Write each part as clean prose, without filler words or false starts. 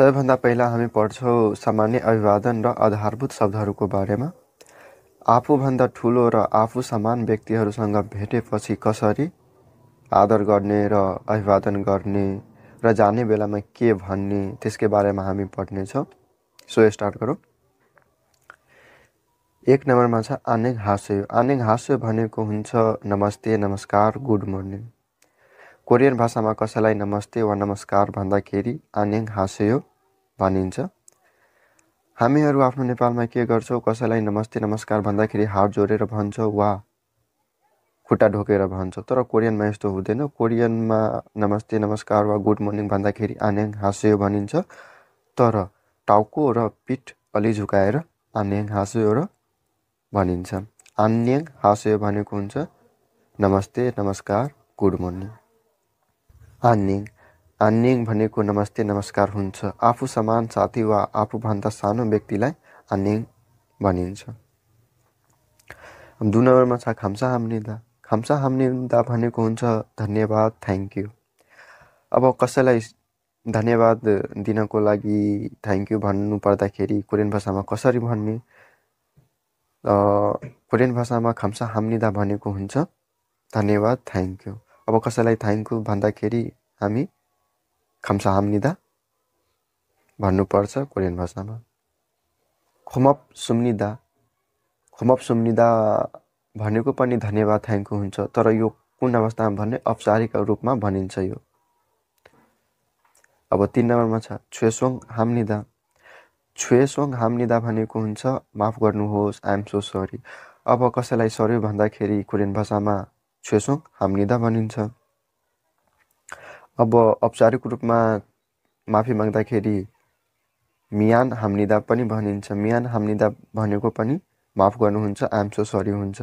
सबैभन्दा पहिला हामी पढ्छौँ सामान्य अभिवादन र आधारभूत शब्दहरूको बारेमा। आफूभन्दा ठुलो र आफू समान व्यक्तिहरूसँग भेटेपछि कसरी आदर गर्ने र अभिवादन गर्ने र जाने बेलामा के भन्ने त्यसकै बारेमा हामी पढ्नेछौँ। सो स्टार्ट गरौँ। 1 नम्बरमा छ आनेङ हास्यो। आनेङ हास्यो भनेको हुन्छ नमस्ते, नमस्कार, गुड मर्निङ। कोरियन भाषामा कसैलाई नमस्ते वा नमस्कार भन्दाखेरि आनेङ हास्यो भनिन्छ। हामीहरू आफ्नो नेपालमा के गर्छौँ, कसैलाई नमस्ते नमस्कार भन्दाखेरि हात जोडेर भन्छौँ वा खुट्टा ढोकेर भन्छौँ। तर कोरियनमा यस्तो हुँदैन। कोरियनमा नमस्ते नमस्कार वा गुड मर्निङ भन्दाखेरि आनेङ हास्यो भनिन्छ। तर टाउको र पिठ अलि झुकाएर आनेङ हास्यो र भनिन्छ। आनेङ हास्यो भनेको हुन्छ नमस्ते नमस्कार गुड मर्निङ। आनेङ भनेको नमस्ते नमस्कार हुन्छ। आफू समान साथी वा आफूभन्दा सानो व्यक्तिलाई आनेङ भनिन्छ। 2 नम्बरमा छ खाम्साहाम्निदा। खाम्साहाम्निदा भनेको हुन्छ धन्यवाद, थ्याङ्क यू। अब कसैलाई धन्यवाद दिनको लागि थ्याङ्क यू भन्नु पर्दाखेरि कोरियन भाषामा कसरी भन्ने? कोरियन भाषामा खाम्साहाम्निदा भनेको हुन्छ धन्यवाद, थ्याङ्क यू। अब कसैलाई थ्याङ्क यू भन्दाखेरि हामी खाम्साहाम्निदा भन्नुपर्छ कोरियन भाषामा। खोमपसुम्निदा भनेको पनि धन्यवाद, थ्याङ्क यू हुन्छ। तर यो कुन अवस्थामा भन्ने? औपचारिक रूपमा भनिन्छ यो। अब 3 नम्बरमा छ छुएसोङहाम्निदा। छुएसोङहाम्निदा भनेको हुन्छ माफ गर्नुहोस्, आई एम सो सरी। अब कसैलाई सरी भन्दाखेरि कोरियन भाषामा छुएसोङहाम्निदा भनिन्छ। अब औपचारिक रूपमा माफी माग्दाखेरि मियानहाम्निदा पनि भनिन्छ। मियानहाम्निदा भनेको पनि माफ गर्नुहुन्छ, आई एम सो सरी हुन्छ।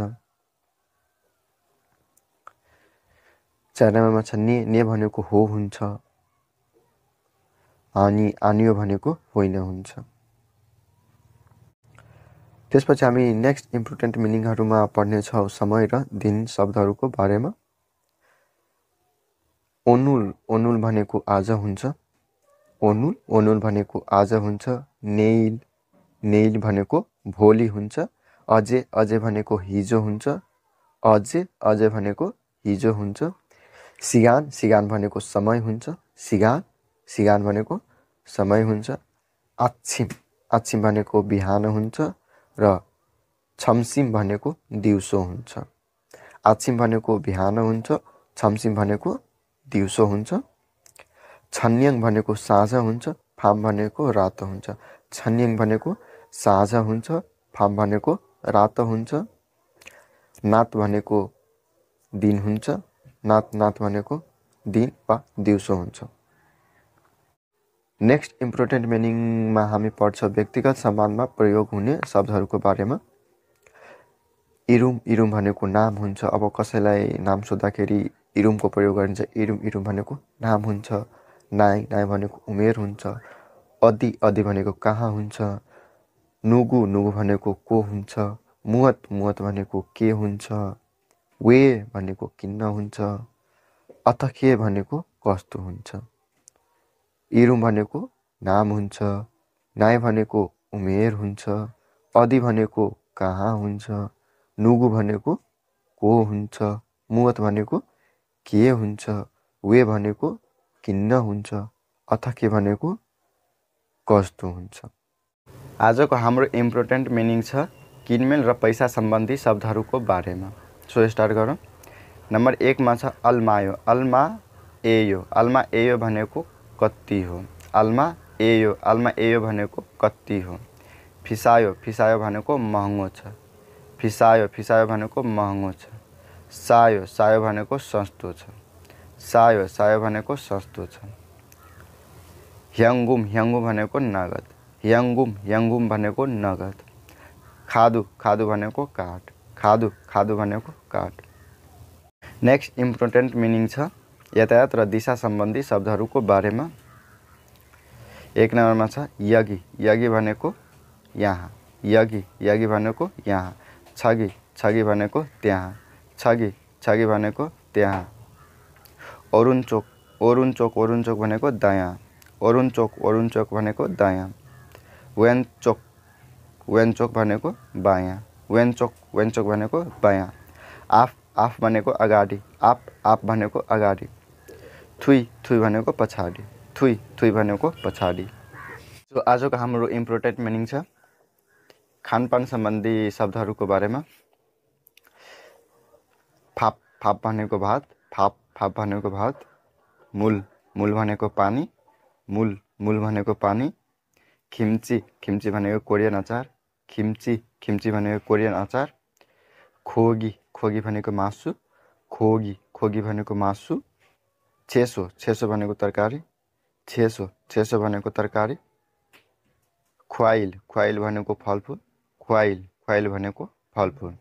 4 नम्बरमा छ ने भनेको हो हुन्छ। आनियो भनेको होइन हुन्छ। त्यसपछि हामी नेक्स्ट इम्पोर्टेन्ट मिनिङहरूमा पढ्नेछौँ समय र दिन शब्दहरूको बारेमा। ओनुल भनेको आज हुन्छ। ओनुल भनेको आज हुन्छ। नेइल भनेको भोलि हुन्छ। अझे भनेको हिजो हुन्छ। अझे भनेको हिजो हुन्छ। सिगान भनेको समय हुन्छ। सिगान भनेको समय हुन्छ। आच्छिम भनेको बिहान हुन्छ र छम्सिम भनेको दिउँसो हुन्छ। आच्छिम भनेको बिहान हुन्छ। छम्सिम भनेको दिउँसो हुन्छ। छन्याङ भनेको साँझ हुन्छ। फाम भनेको रातो हुन्छ। छन्याङ भनेको साँझ हुन्छ। फाम भनेको रातो हुन्छ। नात भनेको दिन हुन्छ। नात भनेको दिन वा दिउँसो हुन्छ। नेक्स्ट इम्पोर्टेन्ट मिनिङमा हामी पढ्छौँ व्यक्तिगत सम्बन्धमा प्रयोग हुने शब्दहरूको बारेमा। इरुम भनेको नाम हुन्छ। अब कसैलाई नाम सोद्धाखेरि इरुमको प्रयोग गरिन्छ। इरुम भनेको नाम हुन्छ। नाइ भनेको उमेर हुन्छ। अदि भनेको कहाँ हुन्छ। नुगु भनेको को हुन्छ। मुवत भनेको के हुन्छ। वे भनेको किन्न हुन्छ। अथखे भनेको कस्तो हुन्छ। इरुम भनेको नाम हुन्छ। नाइ भनेको उमेर हुन्छ। अदि भनेको कहाँ हुन्छ। नुगु भनेको को हुन्छ। मुवत भनेको के हुन्छ। वे भनेको किन्न हुन्छ। अथके भनेको कस्तो हुन्छ। आजको हाम्रो इम्पोर्टेन्ट मिनिङ छ किनमेल र पैसा सम्बन्धी शब्दहरूको बारेमा। सो स्टार्ट गरौँ। नम्बर 1 मा छ अल्मायो। अल्माएयो भनेको कति हो। अल्माएयो भनेको कति हो। फिसायो भनेको महँगो छ। फिसायो भनेको महँगो छ। सायो भनेको सस्तो छ। सायो भनेको सस्तो छ। ह्याङ्गुम भनेको नगद। ह्याङ्गुम भनेको नगद। खादु भनेको काठ। खादु भनेको काठ। नेक्स्ट इम्पोर्टेन्ट मिनिङ छ यातायात र दिशा सम्बन्धी शब्दहरूको बारेमा। 1 नम्बरमा छ यगी भनेको यहाँ। यगी भनेको यहाँ। छगी भनेको त्यहाँ। छगी भनेको त्यहाँ। ओरुन्चोक भनेको दायाँ। ओरुन्चोक भनेको दायाँ। वेन्चोक भनेको बायाँ। वेन्चोक भनेको बायाँ। आफ भनेको अगाडि। आप भनेको अगाडि। थुई भनेको पछाडि। थुई भनेको पछाडि। सो आजको हाम्रो इम्पोर्टेन्ट मिनिङ छ खानपान सम्बन्धी शब्दहरूको बारेमा। फाप भनेको भात। फाप भनेको भात। मूल भनेको पानी। मूल भनेको पानी। खिम्ची भनेको कोरियन अचार। खिम्ची भनेको कोरियन अचार। खोगी भनेको मासु। खोगी भनेको मासु। छेसो भनेको तरकारी। छेसो भनेको तरकारी। ख्वाइल भनेको फलफुल। ख्वाइल भनेको फलफुल।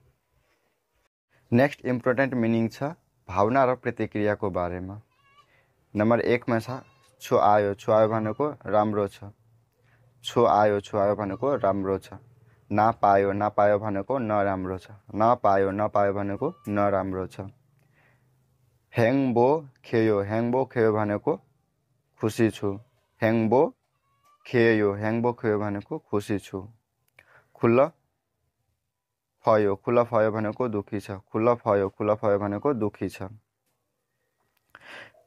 नेक्स्ट इम्पोर्टेन्ट मिनिङ छ भावना र प्रतिक्रियाको बारेमा। नम्बर 1 मा छ छो आयो भनेको राम्रो छ। छो आयो भनेको राम्रो छ। नापायो भनेको नराम्रो छ। नपायो भनेको नराम्रो छ। हेङबो खेयो भनेको खुसी छु। हेङबो खेयो भनेको खुसी छु। खुल्ला फयो भनेको दुखी छ। खुल्ला फयो भनेको दुखी छ।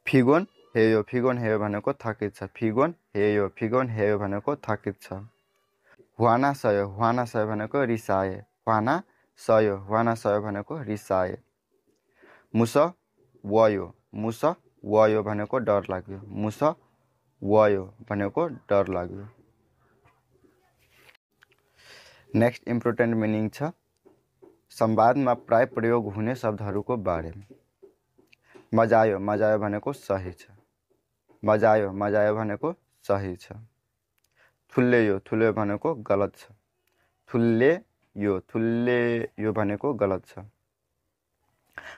फिगोन हेयो भनेको थकित छ। फिगोन हेयो भनेको थकित छ। ह्वाना सयो भनेको रिसाए। ह्वाना सयो भनेको रिसाए। मुस वयो भनेको डर लाग्यो। मुस वयो भनेको डर लाग्यो। नेक्स्ट इम्पोर्टेन्ट मिनिङ छ संवादमा प्राय प्रयोग हुने शब्दहरूको बारेमा। मजायो भनेको सही छ। मजायो भनेको सही छ। थुल्लेयो भनेको गलत छ। थुल्लेयो भनेको गलत छ।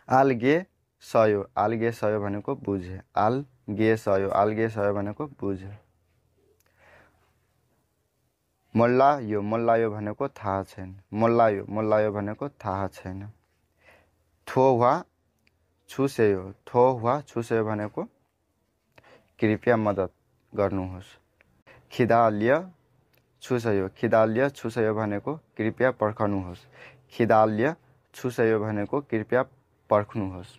आलगे सयो भनेको बुझे। आलगे सयो भनेको बुझे। मोल्लायो भनेको थाहा छैन। मोल्लायो भनेको थाहा छैन। थोवा छुसेयो भनेको कृपया मद्दत गर्नुहोस्। खिदाल्य छुसेयो भनेको कृपया पर्खनुहोस्। खिदाल्य छुसेयो भनेको कृपया पर्खनुहोस्।